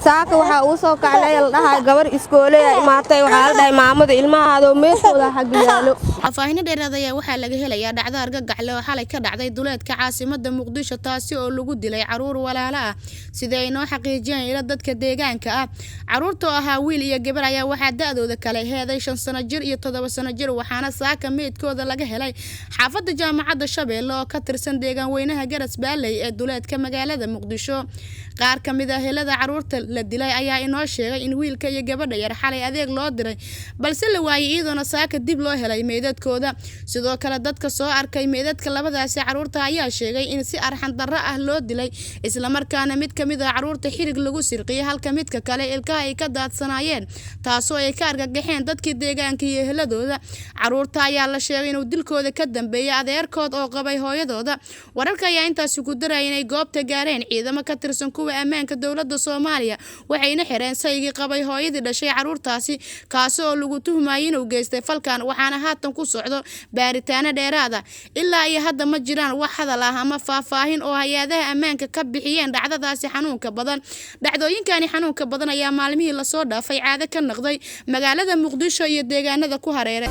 Saaka waxaa uu soo kacnay la dhahay gabar iskooley imaatay. Waxaa la dhahay maamada ilmahaada meeshooda xagga yaalo. Faahfaahinno dheeraad ayaa waxaa laga helayaa dhacdo argagaxle oo xalay ka dhacday duleedka caasimada Muqdisho, taasi oo lagu dilay caruur walaalo ah, sida ay noo xaqiijiyeen ilo dadka deegaanka ah. Caruurta oo ahaa wiil iyo gabar ayaa waxaa da'dooda kala heeday 5 sano jir iyo 7 sano jir, waxaana saaka meydkooda laga helay xaafadda Jaamacadda Shabeelle oo ka tirsan deegaan weynaha Garas Baaley ee duleedka magaalada Muqdisho. Qaar ka mid ah helada caruurta la dilay ayaa inoo sheegay in wiilka iyo gabadha yar xalay adeeg loo diray, balse la waayay, iyadoona saaka dib loo helay meydadkooda. Sidoo kale, dadka soo arkay meydadka labadaasi caruurta ayaa sheegay in si arxan darro ah loo dilay, islamarkaana mid ka mid ah caruurta xirig lagu sirqiyay, halka midka kale ilkaha ay ka daadsanaayeen, taasoo ay ka argagaxeen dadkii deegaanka iyo heladooda. Caruurta ayaa la sheegay inuu dilkooda ka dambeeyay adeerkood oo qabay hooyadooda. Wararka ayaa intaasi ku daraya inay goobta gaareen ciidamo ka tirsan kuwa ammaanka dowladda Soomaaliya, waxayna xireen saygii qabay hooyadii dhashay caruurtaasi, kaasi oo lagu tuhmayay inuu geystay falkan, waxaana haatan ku socdo baaritaano dheeraad ah. Ilaa iyo hadda ma jiraan wax hadal ah ama faahfaahin oo hay-adaha ammaanka ka bixiyeen dhacdadaasi xanuunka badan. Dhacdooyinkani xanuunka badan ayaa maalmihii lasoo dhaafay caado ka noqday magaalada Muqdisho iyo deegaanada ku hareeray.